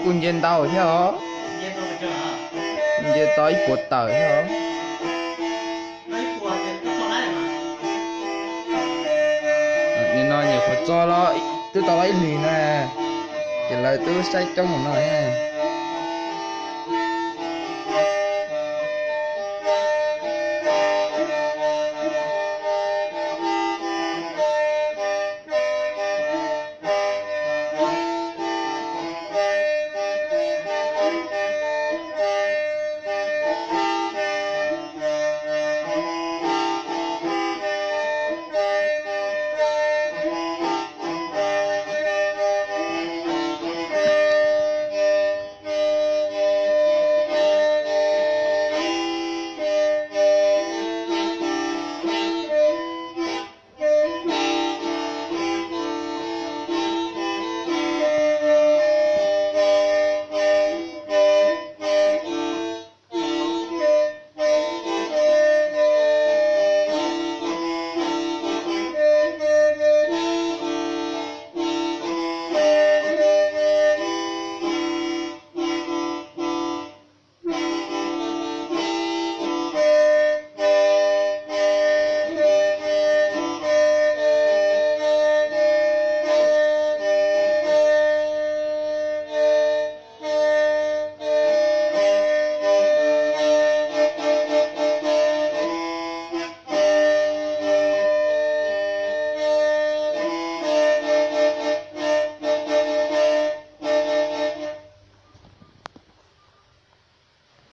Kuj nce ntau thiab os. Nce tau ib puas tawm thiab os. Nim no nyuam qhuav txog los twb tau los ib hlis na, ces lawv twb saib coob mus no thiab.